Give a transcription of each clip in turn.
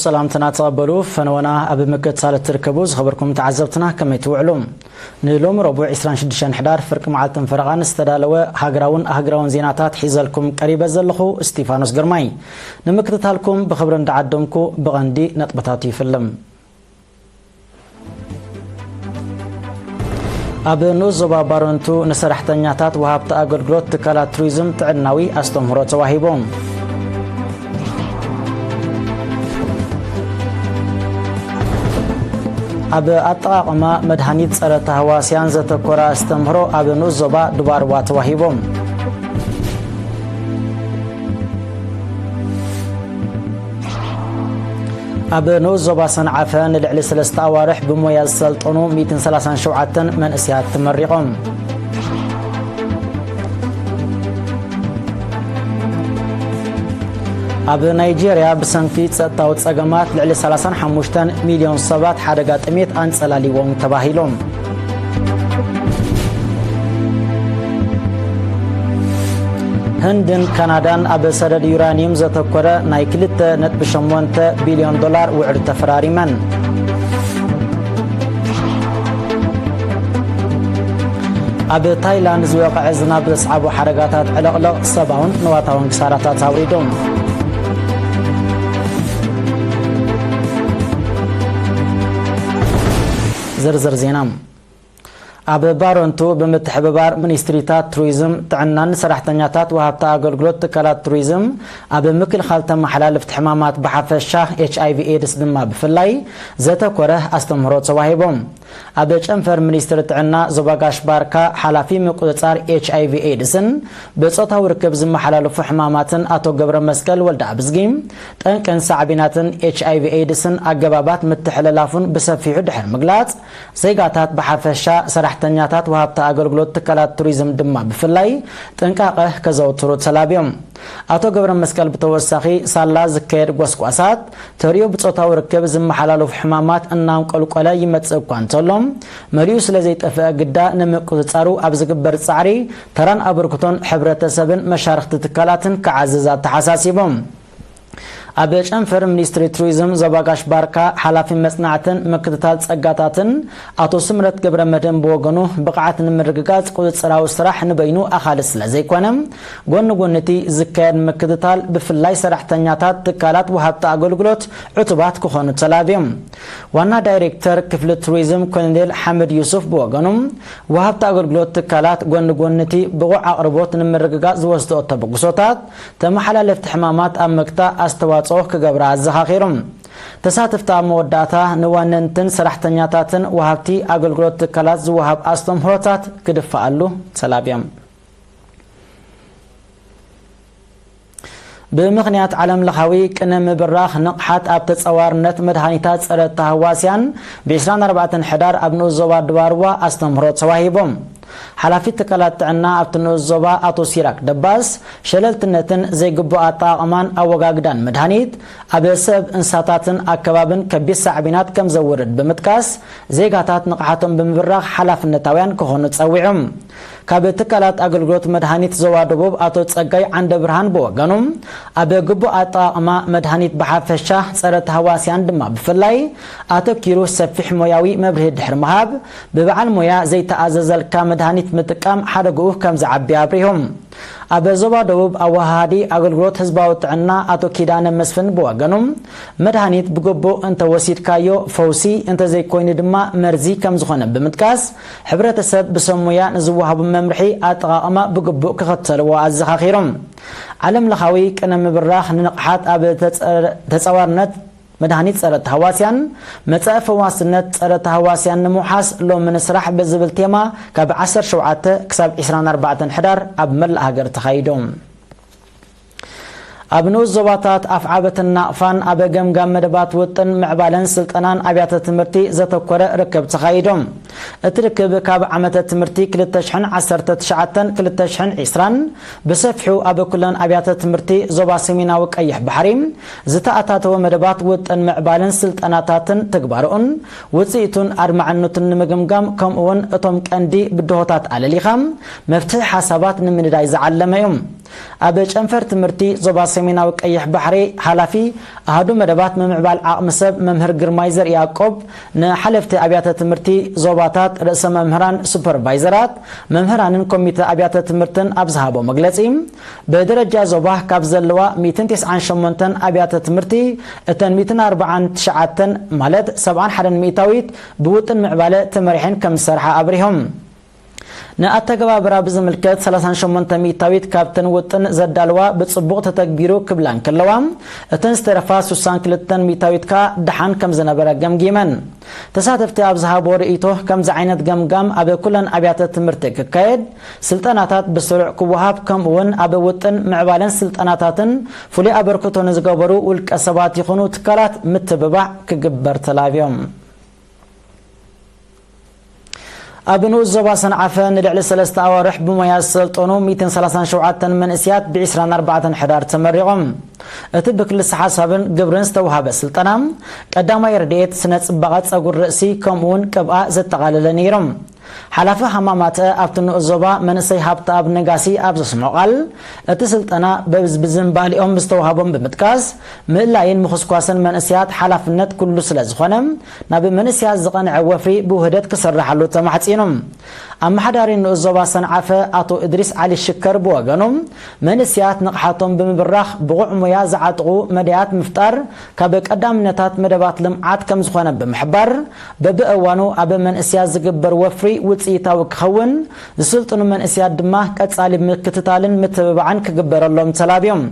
ሰላምትና ተቐበሉ። ፈነወና ኣብ ምክትታል እትርከቡ ዝኸበርኩም ተዓዘብትና ከመይ ትውዕሉ? ንሎሚ ረቡዕ ዕስራን ሽዱሽተን ሕዳር ፍርቂ መዓልትን ፈረቓን ዝተዳለወ ሃገራውን ኣህጉራውን ዜናታት ሒዘልኩም ቀሪበ ዘለኹ እስቲፋኖስ ግርማይ። ንምክትታልኩም ብኽብሪ እንዳዓደምኩ ብቐንዲ ነጥብታቱ ይፍልም። ኣብ ንኡስ ዞባ ባረንቱ ንሰራሕተኛታት ወሃብቲ ኣገልግሎት ትካላት ቱሪዝም ጥዕናዊ ኣስተምህሮ ተዋሂቦም። ኣብ ኣጠቓቕማ መድሃኒት ጸረ ተህዋስያን ዘተኮረ ኣስተምህሮ ኣብ ንኡስ ዞባ ዱባርዋ ተዋሂቦም። ኣብ ንኡስ ዞባ ሰንዓፈ ንልዕሊ ሰለስተ ኣዋርሕ ብሞያ ዝሰልጠኑ ሚእትን ሰላሳን ሸውዓተን መንእሰያት ተመሪቖም። ኣብ ናይጄርያ ብሰንኪ ጸጥታዊ ጸገማት ልዕሊ ሰላሳን ሓሙሽተን ሚልዮን ሰባት ሓደጋ ጥሜት ኣንጸላሊዎም ተባሂሎም። ህንድን ካናዳን ኣብ ሰደድ ዩራኒየም ዘተኮረ ናይ ክልተ ነጥቢ ሸሞንተ ቢልዮን ዶላር ውዕል ተፈራሪመን። ኣብ ታይላንድ ዝወቕዐ ዝናብ ዘስዓቦ ሓደጋታት ዕልቕልቕ ሰብኣውን ንዋታውን ክሳራታት ኣውሪዶም። ዝርዝር ዜና። ኣብ ባረንቱ ብምትሕብባር ሚኒስትሪታት ቱሪዝም፣ ጥዕናን ሰራሕተኛታት ወሃብቲ ኣገልግሎት ትካላት ቱሪዝም ኣብ ምክልኻል ተመሓላለፍቲ ሕማማት ብሓፈሻ ኤች ኣይ ቪ ኤድስ ድማ ብፍላይ ዘተኮረ ኣስተምህሮ ተዋሂቦም። ኣብ ጨንፈር ሚኒስትሪ ጥዕና ዞባ ጋሽ ባርካ ሓላፊ ምቁጽጻር ኤች ኣይ ቪ ኤድስን ብጾታዊ ርክብ ዝመሓላለፉ ሕማማትን ኣቶ ገብረ መስቀል ወልደ ኣብዝጊ፣ ጠንቅን ሳዕቢናትን ኤች ኣይ ቪ ኤድስን ኣገባባት ምትሕልላፉን ብሰፊሑ ድሕሪ ምግላጽ፣ ዜጋታት ብሓፈሻ፣ ሰራሕተኛታት ወሃብቲ ኣገልግሎት ትካላት ቱሪዝም ድማ ብፍላይ ጥንቃቐ ከዘውትሩ ተላብዮም። ኣቶ ገብረ መስቀል ብተወሳኺ፣ ሳላ ዝካየድ ጎስጓሳት ተሪኡ ብጾታዊ ርክብ ዝመሓላለፉ ሕማማት እናንቆልቆለ ይመጽእ እኳ እንተሎ፣ መሊኡ ስለ ዘይጠፍአ ግዳ ንምቁጽጻሩ ኣብ ዝግበር ጻዕሪ ተራን ኣበርክቶን ሕብረተሰብን መሻርኽቲ ትካላትን ክዓዝዝ ኣተሓሳሲቦም። ኣብ ጨንፈር ሚኒስትሪ ቱሪዝም ዞባ ጋሽ ባርካ ሓላፊ መጽናዕትን ምክትታል ጸጋታትን ኣቶ ስምረት ገብረ መድህን ብወገኑ፣ ብቕዓት ንምርግጋጽ ቁጽጽራዊ ስራሕ ንበይኑ ኣኻሊ ስለ ዘይኮነ፣ ጎኒ ጎኒ እቲ ዝካየድ ምክትታል ብፍላይ ሰራሕተኛታት ትካላት ወሃብቲ ኣገልግሎት ዕቱባት ክኾኑ ተላብዮም። ዋና ዳይሬክተር ክፍሊ ቱሪዝም ኮሎኔል ሓመድ ዩሱፍ ብወገኑ፣ ወሃብቲ ኣገልግሎት ትካላት ጎኒ ጎኒ እቲ ብቑዕ ኣቕርቦት ንምርግጋጽ ዝወስድኦ ተበግሶታት፣ ተመሓላለፍቲ ሕማማት ኣብ ምግታእ ኣስተዋጽኦ ክገብራ ኣዘኻኺሮም። ተሳተፍቲ ኣብ መወዳእታ ንዋነንትን ሰራሕተኛታትን ወሃብቲ ኣገልግሎት ትካላት ዝወሃብ ኣስተምህሮታት ክድፈኣሉ ተላብዮም። ብምኽንያት ዓለም ለኻዊ ቅነ ምብራኽ ንቕሓት ኣብ ተጸዋርነት መድሃኒታት ጸረ ተሃዋስያን፣ ብ ዕስራን ኣርባዕተን ሕዳር ኣብ ንኡስ ዞባ ድባርዋ ኣስተምህሮ ተዋሂቦም። ሓላፊ ትካላት ጥዕና ኣብቲ ንኡስ ዞባ ኣቶ ሲራክ ደባስ፣ ሸለልትነትን ዘይግቡእ ኣጠቓቕማን ኣወጋግዳን መድሃኒት ኣብ ሰብ፣ እንስሳታትን ኣከባብን ከቢድ ሳዕቤናት ከም ዘውርድ ብምጥቃስ፣ ዜጋታት ንቕሓቶም ብምብራኽ ሓላፍነታውያን ክኾኑ ጸዊዖም። ካብ ትካላት ኣገልግሎት መድሃኒት ዞባ ደቡብ ኣቶ ጸጋይ ዓንደ ብርሃን ብወገኑ፣ ኣብ ግቡእ ኣጠቓቕማ መድሃኒት ብሓፈሻ፣ ጸረ ተሃዋስያን ድማ ብፍላይ ኣተኪሩ ሰፊሕ ሞያዊ መብርሂ ድሕሪ ምሃብ፣ ብበዓል ሞያ ዘይተኣዘዘልካ መድሃኒት ምጥቃም ሓደግኡ ከም ዝዓቢ ኣብሪሆም። ኣብ ዞባ ደቡብ ኣወሃሃዲ ኣገልግሎት ህዝባዊ ጥዕና ኣቶ ኪዳነ መስፍን ብወገኑ፣ መድሃኒት ብግቡእ እንተወሲድካዮ ፈውሲ፣ እንተዘይኮይኑ ድማ መርዚ ከም ዝኾነ ብምጥቃስ፣ ሕብረተሰብ ብሰብ ሞያ ንዝወሃቡ መምርሒ ኣጠቓቕማ ብግቡእ ክኽተልዎ ኣዘኻኺሮም። ዓለም ለኻዊ ቅነ ምብራኽ ንንቕሓት ኣብ ተጸ-፣ ተጸዋርነት መድሃኒት ጸረ ተሃዋስያን፣ መጻኢ ፈዋስነት ጸረ ተሃዋስያን ንምውሓስ ሎሚ ንስራሕ ብዝብል ቴማ ካብ ዓሰርተ ሸውዓተ ክሳብ ዕስራን ኣርባዕተን ሕዳር ኣብ መላእ ሃገር ተኻይዶም። ኣብ ንኡስ ዞባታት ኣፍዓበትን ናቕፋን ኣብ ገምጋም መደባት ውጥን ምዕባለን ስልጠናን ኣብያተ ትምህርቲ ዘተኮረ ርክብ ተኻይዶም። እቲ ርክብ ካብ ዓመተ ትምህርቲ ክልተ ሽሕን ዓሰርተ ትሽዓተን ክልተ ሽሕን ዕስራን ብሰፊሑ ኣብ ኩለን ኣብያተ ትምህርቲ ዞባ ሰሜናዊ ቀይሕ ባሕሪ ዝተኣታተወ መደባት ውጥን ምዕባለን ስልጠናታትን ትግባርኡን ውፅኢቱን ኣድማዕነቱን ንምግምጋም፣ ከምኡውን እቶም ቀንዲ ብድሆታት ኣለሊኻ መፍትሒ ሓሳባት ንምንዳይ ዝዓለመ እዩ። ኣብ ጨንፈር ትምህርቲ ዞባ ሰሜናዊ ቀይሕ ባሕሪ ሓላፊ ኣሃዱ መደባት ምምዕባል ዓቕሚ ሰብ መምህር ግርማይ ዘርኢያቆብ፣ ንሓለፍቲ ኣብያተ ትምህርቲ ዞባታት፣ ርእሰ መምህራን፣ ሱፐርቫይዘራት፣ መምህራንን ኮሚተ ኣብያተ ትምህርትን ኣብ ዝሃቦ መግለጺ፣ ብደረጃ ዞባ ካብ ዘለዋ ሚእትን ተስዓን ሸሞንተን ኣብያተ ትምህርቲ፣ እተን ሚእትን ኣርባዓን ትሽዓተን፣ ማለት ሰብዓን ሓደን ሚእታዊት፣ ብውጥን ምዕባለ ተመሪሐን ከም ዝሰርሓ ኣብሪሆም። ንኣተገባብራ ብዝምልከት፣ ሰላሳን ሸሞንተ ሚእታዊት ካብተን ውጥን ዘዳለዋ ብጽቡቕ ተተግቢሩ ክብላ እንከለዋ፣ እተን ዝተረፋ ሱሳን ክልተን ሚእታዊት ከኣ ደሓን ከም ዝነበረ ገምጊመን። ተሳተፍቲ ኣብ ዝሃቦ ርእይቶ፣ ከምዚ ዓይነት ገምጋም ኣብ ኩለን ኣብያተ ትምህርቲ ክካየድ፣ ስልጠናታት ብስሩዕ ክወሃብ፣ ከምኡውን ኣብ ውጥን ምዕባለን ስልጠናታትን ፍሉይ ኣበርክቶ ንዝገበሩ ውልቀ ሰባት ይኹኑ ትካላት ምትብባዕ ክግበር ተላብዮም። ኣብ ንኡስ ዞባ ሰንዓፈ ንልዕሊ ሰለስተ ኣዋርሕ ብሞያ ዝሰልጠኑ ሚእትን ሰላሳን ሸውዓተን መንእስያት ብዒስራን ኣርባዕተን ሕዳር ተመሪቖም። እቲ ብክልሲ ሓሳብን ግብርን ዝተውሃበ ስልጠና፣ ቀዳማይ ረድኤት፣ ስነ ጽባቐ ጸጉሪ ርእሲ፣ ከምኡውን ቅብኣ ዘጠቓለለ ነይሩ። ሓላፊ ሃማማተ ኣብቲ ንኡስ ዞባ መንእሰይ ሃብተኣብ ነጋሲ ኣብ ዘስምዖ ቃል፣ እቲ ስልጠና በብዝ-፣ ብዝንባሊኦም ዝተውሃቦም ብምጥቃስ፣ ምእላይን ምኹስኳስን መንእሰያት ሓላፍነት ኩሉ ስለ ዝኾነ፣ ናብ መንእሰያት ዝቐንዐ ወፍሪ ብውህደት ክስርሓሉ ተማሕጺኑ። ኣመሓዳሪ ንኡስ ዞባ ሰንዓፈ ኣቶ እድሪስ ዓሊ ሽከር ብወገኑ፣ መንእሰያት ንቕሓቶም ብምብራኽ ብቑዕ ሞያ ዝዓጥቑ መዳያት ምፍጣር ካብ ቀዳምነታት መደባት ልምዓት ከም ዝኾነ ብምሕባር፣ በብእዋኑ ኣብ መንእሰያት ዝግበር ወፍሪ ውፅኢታዊ ክኸውን፣ ዝስልጥኑ መንእሰያት ድማ ቀጻሊ ምክትታልን ምትብባዕን ክግበረሎም ተላብዮም።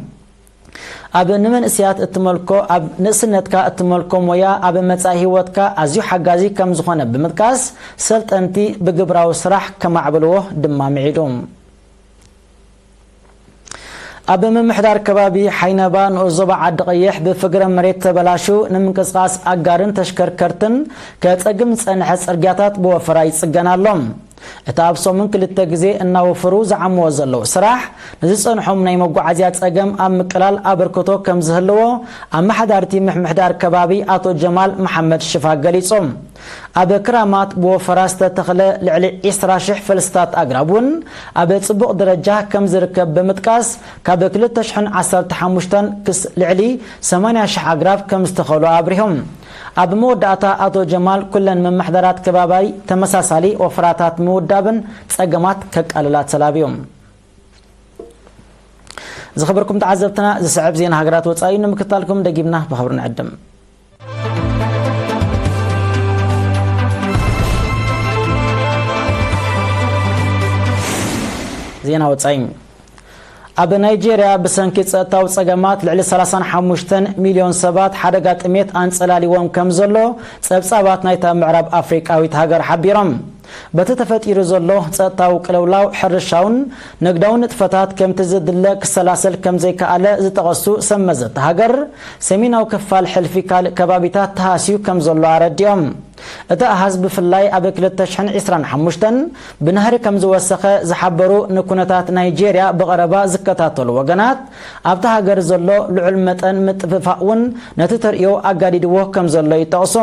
ኣብ ንመንእሰያት እትመልኮ፣ ኣብ ንእስነትካ እትመልኮ ሞያ ኣብ መጻኢ ህይወትካ ኣዝዩ ሓጋዚ ከም ዝኾነ ብምጥቃስ፣ ሰልጠንቲ ብግብራዊ ስራሕ ከማዕብልዎ ድማ ምዒዱ። ኣብ ምምሕዳር ከባቢ ሓይነባ ንኡስ ዞባ ዓዲ ቀይሕ ብፍግረ መሬት ተበላሹ ንምንቅስቃስ ኣጋርን ተሽከርከርትን ከጸግም ዝጸንሐ ጽርግያታት ብወፈራ ይጽገን ኣሎ። እቲ ኣብ ሰሙን ክልተ ግዜ እናወፈሩ ዝዓምዎ ዘለዉ ስራሕ፣ ንዝጸንሖም ናይ መጓዓዝያ ጸገም ኣብ ምቅላል ኣበርክቶ ከም ዝህልዎ ኣመሓዳርቲ ምምሕዳር ከባቢ ኣቶ ጀማል መሓመድ ሽፋ ገሊጾም። ኣብ ክራማት ብወፈራ ዝተተኽለ ልዕሊ ዕስራ ሽሕ ፈልስታት ኣግራብ እውን ኣብ ጽቡቕ ደረጃ ከም ዝርከብ ብምጥቃስ፣ ካብ ክልተ ሽሕን ዓሰርተ ሓሙሽተን ክስ ልዕሊ ሰማንያ ሽሕ ኣግራብ ከም ዝተኸሉ ኣብሪሆም። ኣብ መወዳእታ ኣቶ ጀማል፣ ኩለን መማሕደራት ከባቢ ተመሳሳሊ ወፈራታት ምውዳብን ጸገማት ከቃልላ ተላብዮም። ዝኸበርኩም ተዓዘብትና፣ ዝስዕብ ዜና ሃገራት ወጻኢ ንምክታልኩም ደጊምና ብኽብሪ ንዕድም። ዜና ወጻኢ። ኣብ ናይጄርያ ብሰንኪ ጸጥታዊ ጸገማት ልዕሊ ሰላሳን ሓሙሽተን ሚልዮን ሰባት ሓደጋ ጥሜት ኣንጸላሊዎም ከም ዘሎ ጸብጻባት ናይታ ምዕራብ ኣፍሪቃዊት ሃገር ሓቢሮም። በቲ ተፈጢሩ ዘሎ ጸጥታዊ ቅልውላው፣ ሕርሻውን ንግዳውን ንጥፈታት ከምቲ ዝድለ ክሰላሰል ከም ዘይከኣለ ዝጠቐሱ ሰብ መዚ እታ ሃገር፣ ሰሜናዊ ክፋል ሕልፊ ካልእ ከባቢታት ተሃስዩ ከም ዘሎ ኣረዲኦም። እቲ ኣሃዝ ብፍላይ ኣብ ክልተ ሽሕን ዕስራን ሓሙሽተን ብናህሪ ከም ዝወሰኸ ዝሓበሩ፣ ንኩነታት ናይጄርያ ብቐረባ ዝከታተሉ ወገናት፣ ኣብታ ሃገር ዘሎ ልዑል መጠን ምጥፍፋእ እውን ነቲ ተርእዮ ኣጋዲድዎ ከም ዘሎ ይጠቕሱ።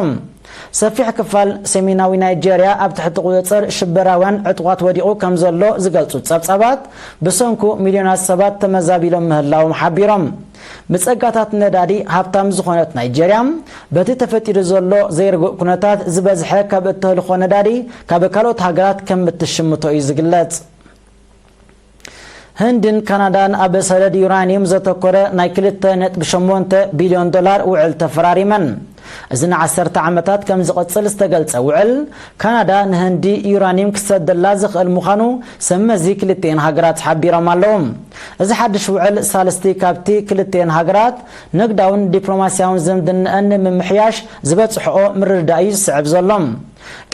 ሰፊሕ ክፋል ሰሜናዊ ናይጄርያ ኣብ ትሕቲ ቁጽጽር ሽበራውያን ዕጡቓት ወዲቑ ከም ዘሎ ዝገልጹ ጸብጻባት፣ ብሰንኩ ሚልዮናት ሰባት ተመዛቢሎም ምህላዎም ሓቢሮም። ብጸጋታት ነዳዲ ሃብታም ዝኾነት ናይጄርያ፣ በቲ ተፈጢሩ ዘሎ ዘይርጉእ ኩነታት ዝበዝሐ ካብ እተህልኾ ነዳዲ ካብ ካልኦት ሃገራት ከም እትሽምቶ እዩ ዝግለጽ። ህንድን ካናዳን ኣብ ሰደድ ዩራኒየም ዘተኮረ ናይ ክልተ ነጥቢ ሸሞንተ ቢልዮን ዶላር ውዕል ተፈራሪመን። እዚ ንዓሰርተ ዓመታት ከም ዝቕጽል ዝተገልጸ ውዕል፣ ካናዳ ንህንዲ ዩራኒየም ክሰደላ ዝኽእል ምዃኑ ሰብ መዚ ክልቲኤን ሃገራት ሓቢሮም ኣለዉ። እዚ ሓድሽ ውዕል፣ ሳልስቲ ካብቲ ክልቲኤን ሃገራት ንግዳውን ዲፕሎማስያውን ዝምድንአን ንምምሕያሽ ዝበጽሕኦ ምርድዳእ እዩ ዝስዕብ ዘሎ።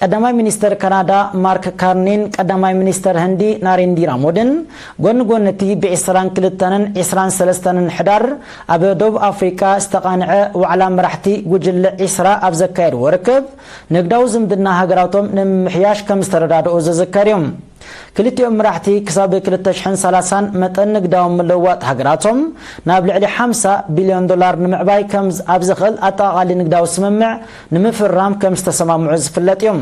ቀዳማይ ሚኒስተር ካናዳ ማርክ ካርኒን ቀዳማይ ሚኒስተር ህንዲ ናሬንዲራ ሞድን ጎኒ ጎኒ እቲ ብ ዒስራን ክልተን ዒስራን ሰለስተን ሕዳር ኣብ ደቡብ ኣፍሪቃ ዝተቓንዐ ዋዕላ መራሕቲ ጉጅለ ዒስራ ኣብ ዘካየድዎ ርክብ፣ ንግዳዊ ዝምድና ሃገራቶም ንምምሕያሽ ከም ዝተረዳድኡ ዝዝከር እዩ። ክልቲኦም መራሕቲ ክሳብ ክልተ ሽሕን ሰላሳን መጠን ንግዳዊ ምልውዋጥ ሃገራቶም ናብ ልዕሊ ሓምሳ ቢልዮን ዶላር ንምዕባይ ከም ዝ-፣ ኣብ ዘኽእል ኣጠቓቓሊ ንግዳዊ ስምምዕ ንምፍራም ከም ዝተሰማምዑ ዝፍለጥ እዩ።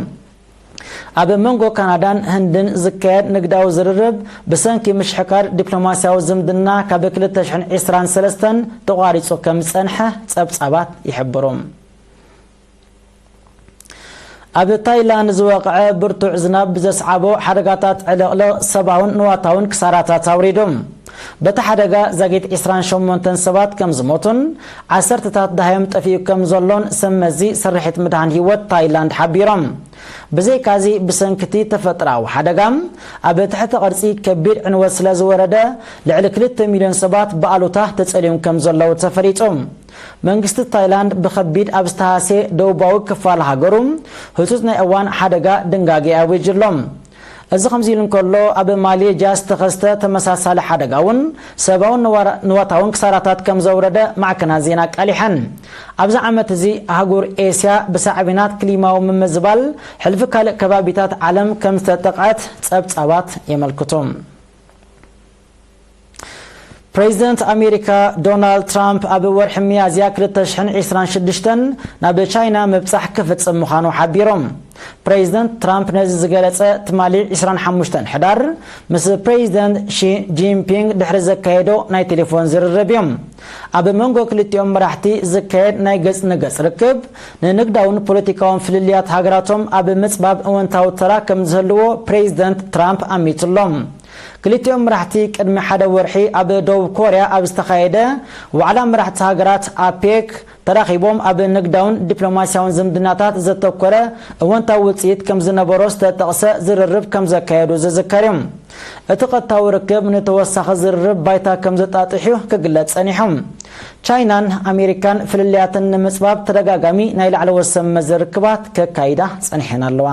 ኣብ መንጎ ካናዳን ህንድን ዝካየድ ንግዳዊ ዝርርብ ብሰንኪ ምሽሕካር ዲፕሎማስያዊ ዝምድና ካብ ክልተ ሽሕን ዒስራን ሰለስተን ተቋሪጹ ከም ዝጸንሐ ጸብጻባት ይሕብሩ። ኣብ ታይላንድ ዝወቕዐ ብርቱዕ ዝናብ ብዘስዓቦ ሓደጋታት ዕልቕልቕ ሰብኣውን ንዋታውን ክሳራታት ኣውሪዱ። በቲ ሓደጋ ዛጊት ዒስራን ሸሞንተን ሰባት ከም ዝሞቱን ዓሰርተታት ደሃዮም ጠፊኡ ከም ዘሎን ሰብ መዚ ስርሒት ምድሓን ህይወት ታይላንድ ሓቢሮም። ብዘይካዚ ብሰንኪ እቲ ተፈጥሮኣዊ ሓደጋ ኣብ ትሕቲ ቅርጺ ከቢድ ዕንወት ስለ ዝወረደ ልዕሊ ክልተ ሚልዮን ሰባት ብኣሉታ ተጸልዮም ከም ዘለዉ ተፈሊጡ። መንግስቲ ታይላንድ ብኸቢድ ኣብ ዝተሃስየ ደቡባዊ ክፋል ሃገሩ ህጹጽ ናይ እዋን ሓደጋ ድንጋጌ ኣዊጁ ኣሎ። እዚ ከምዚ ኢሉ እንከሎ፣ ኣብ ማሌዥያ ዝተኸስተ ተመሳሳሊ ሓደጋ እውን ሰብኣውን ንዋራ-፣ ንዋታውን ክሳራታት ከም ዘውረደ ማዕከናት ዜና ኣቃሊሐን። ኣብዚ ዓመት እዚ ኣህጉር ኤስያ ብሳዕቤናት ክሊማዊ ምምዝባል ሕልፊ ካልእ ከባቢታት ዓለም ከም ዝተጠቕዐት ጸብጻባት የመልክቱ። ፕሬዚደንት ኣሜሪካ ዶናልድ ትራምፕ ኣብ ወርሒ ሚያዝያ ክልተ ሽሕን ዒስራን ሽዱሽተን ናብ ቻይና ምብጻሕ ክፍጽም ምዃኑ ሓቢሮም። ፕሬዚደንት ትራምፕ ነዚ ዝገለጸ ትማሊ ዒስራን ሓሙሽተን ሕዳር ምስ ፕሬዚደንት ሺ ጂንፒንግ ድሕሪ ዘካየዶ ናይ ቴሌፎን ዝርርብ እዩ። ኣብ መንጎ ክልቲኦም መራሕቲ ዝካየድ ናይ ገጽ ንገጽ ርክብ ንንግዳውን ፖለቲካውን ፍልልያት ሃገራቶም ኣብ ምጽባብ እወንታዊ ተራ ከም ዝህልዎ ፕሬዚደንት ትራምፕ ኣሚቱሎም። ክልቲኦም መራሕቲ ቅድሚ ሓደ ወርሒ ኣብ ደቡብ ኮርያ ኣብ ዝተኻየደ ዋዕላ መራሕቲ ሃገራት ኣፔክ ተራኺቦም ኣብ ንግዳውን ዲፕሎማስያውን ዝምድናታት ዘተኮረ እወንታዊ ውጽኢት ከም ዝነበሮ ዝተጠቕሰ ዝርርብ ከም ዘካየዱ ዝዝከር እዩ። እቲ ቀጥታዊ ርክብ ንተወሳኺ ዝርርብ ባይታ ከም ዘጣጥሕ እዩ ክግለጽ ጸኒሑ። ቻይናን ኣሜሪካን ፍልልያትን ንምጽባብ ተደጋጋሚ ናይ ላዕለዎት ሰብ መዚ ርክባት ከካይዳ ጸኒሐን ኣለዋ።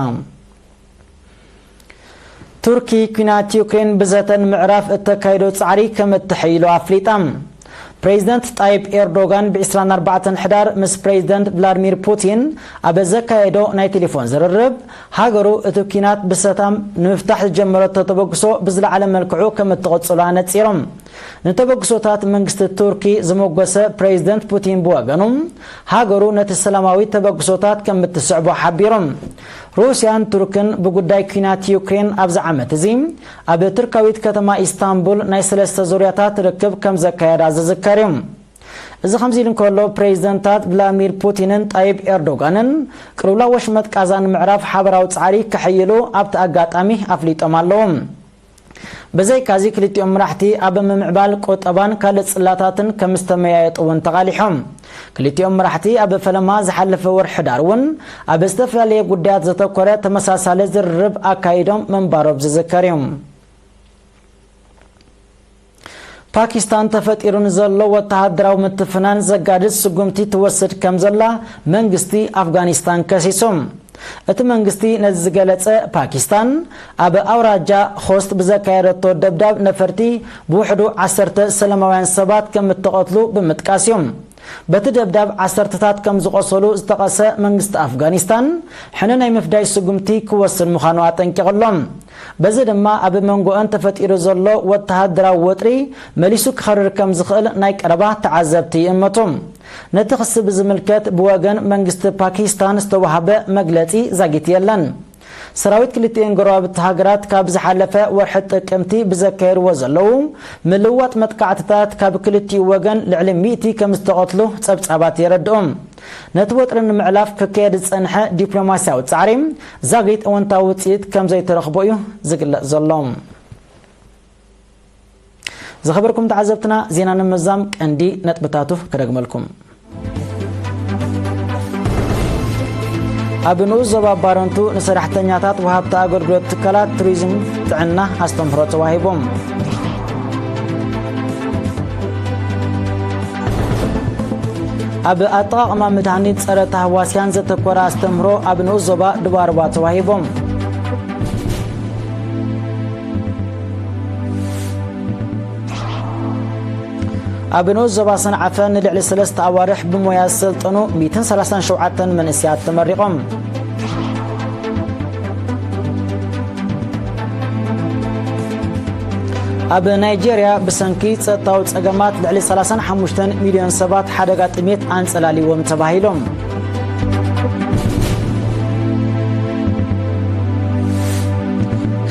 ቱርኪ ኲናት ዩክሬን ብዘተ ንምዕራፍ እተካይዶ ጻዕሪ ከም እተሐይሎ ኣፍሊጣ። ፕሬዚደንት ጣይብ ኤርዶጋን ብ ዒስራን ኣርባዕተን ሕዳር ምስ ፕሬዚደንት ቭላድሚር ፑቲን ኣብ ዘካየዶ ናይ ቴሌፎን ዝርርብ፣ ሃገሩ እቲ ኲናት ብሰታም ንምፍታሕ ዝጀመረቶ ተበግሶ ብዝለዓለ መልክዑ ከም እትቕጽሎ ኣነጺሮም። ንተበግሶታት መንግስቲ ቱርኪ ዝመጎሰ ፕሬዚደንት ፑቲን ብወገኑ፣ ሃገሩ ነቲ ሰላማዊ ተበግሶታት ከም እትስዕቦ ሓቢሮም። ሩስያን ቱርክን ብጉዳይ ኲናት ዩክሬን ኣብዚ ዓመት እዚ ኣብ ቱርካዊት ከተማ ኢስታንቡል ናይ ሰለስተ ዙርያታት ርክብ ከም ዘካየዳ ዝዝከር እዩ። እዚ ከምዚ ኢሉ እንከሎ፣ ፕሬዚደንታት ቭላድሚር ፑቲንን ጣይብ ኤርዶጋንን ቅልውላው ወሽመጥ ቃዛ ንምዕራፍ ሓበራዊ ጻዕሪ ከሐይሉ ኣብቲ ኣጋጣሚ ኣፍሊጦም ኣለዉ። ብዘይካዚ ክልቲኦም መራሕቲ ኣብ ምምዕባል ቁጠባን ካልእ ጽላታትን ከም ዝተመያየጡ እውን ተቓሊሖም። ክልቲኦም መራሕቲ ኣብ ፈለማ ዝሓለፈ ወርሒ ሕዳር እውን ኣብ ዝተፈላለየ ጉዳያት ዘተኮረ ተመሳሳሊ ዝርርብ ኣካይዶም ምንባሮም ዝዝከር እዩ። ፓኪስታን ተፈጢሩ ንዘሎ ወተሃደራዊ ምትፍናን ዘጋድድ ስጉምቲ ትወስድ ከም ዘላ መንግስቲ ኣፍጋኒስታን ከሲሱ። እቲ መንግስቲ ነዚ ዝገለጸ፣ ፓኪስታን ኣብ ኣውራጃ ኾስት ብዘካየደቶ ደብዳብ ነፈርቲ ብውሕዱ ዓሰርተ ሰላማውያን ሰባት ከም እተቐትሉ ብምጥቃስ እዩ። በቲ ደብዳብ ዓሰርተታት ከም ዝቖሰሉ ዝጠቐሰ መንግስቲ ኣፍጋኒስታን፣ ሕነ ናይ ምፍዳይ ስጉምቲ ክወስድ ምዃኑ ኣጠንቂቑ ኣሎ። በዚ ድማ ኣብ መንጎአን ተፈጢሩ ዘሎ ወተሃደራዊ ወጥሪ መሊሱ ክኸርር ከም ዝኽእል ናይ ቀረባ ተዓዘብቲ ይእመቱ። ነቲ ክሲ ብዝምልከት ብወገን መንግስቲ ፓኪስታን ዝተዋህበ መግለጺ ዛጊት የለን። ሰራዊት ክልቲኤን ጎረባብቲ ሃገራት ካብ ዝሓለፈ ወርሒ ጥቅምቲ ብዘካየድዎ ዘለዉ ምልዋጥ መጥቃዕትታት ካብ ክልቲኡ ወገን ልዕሊ ሚእቲ ከም ዝተቐትሉ ጸብጻባት የረድኡ። ነቲ ወጥሪ ንምዕላፍ ክካየድ ዝጸንሐ ዲፕሎማስያዊ ጻዕሪ ዛጊት እወንታዊ ውጽኢት ከም ዘይተረኽቦ እዩ ዝግለጽ ዘሎ። ዝኸበርኩም ተዓዘብትና፣ ዜና ንምዛም ቀንዲ ነጥብታቱ ክደግመልኩም። ኣብ ንኡስ ዞባ ባረንቱ ንሰራሕተኛታት ወሃብቲ ኣገልግሎት ትካላት ቱሪዝም ጥዕና ኣስተምህሮ ተዋሂቦም። ኣብ ኣጠቓቕማ መድሃኒት ጸረ ታህዋስያን ዘተኮረ ኣስተምህሮ ኣብ ንኡስ ዞባ ድባርባ ተዋሂቦም። ኣብ ንኡስ ዞባ ሰንዓፈ ንልዕሊ ሰለስተ ኣዋርሕ ብሞያ ዝሰልጠኑ ሚእትን ሰላሳን ሸውዓተን መንእሰያት ተመሪቖም። ኣብ ናይጄርያ ብሰንኪ ጸጥታዊ ጸገማት ልዕሊ ሰላሳን ሓሙሽተን ሚልዮን ሰባት ሓደጋ ጥሜት ኣንጸላልዎም ተባሂሎም።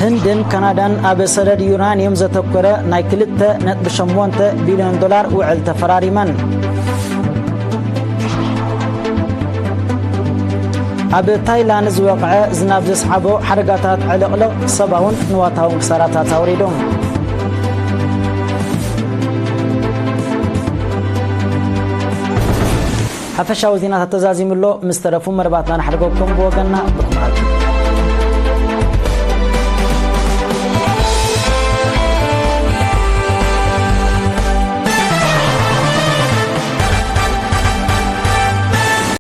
ህንድን ካናዳን ኣብ ሰደድ ዩራንየም ዘተኮረ ናይ ክልተ ነጥቢ ሸሞንተ ቢልዮን ዶላር ውዕል ተፈራሪመን። ኣብ ታይላንድ ዝወቕዐ ዝናብ ዘስዓቦ ሓደጋታት ዕልቕልቕ ሰብኣውን ንዋታውን ክሳራታት ኣውሪዱ። ሓፈሻዊ ዜናታት ተዛዚሙ ኣሎ። ምስ ተረፉ መርባትና ንሓድገኩም ብወገንና ብኹምዓት።